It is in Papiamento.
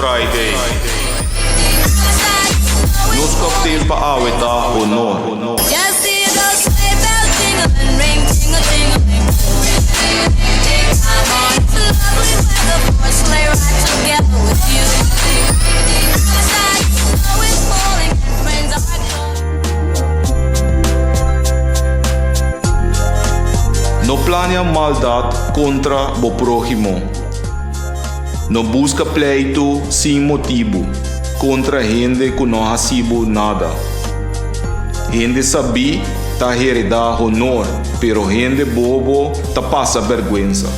Friday. Nos cocktail pa awe ta Honor. No plania maldat kontra bo próhimo. No buska pleitu sin motibu kontra hende ku no hasi bo nada. Hende sabí ta heredá honor, pero hende bobo ta pasa bèrgwensa.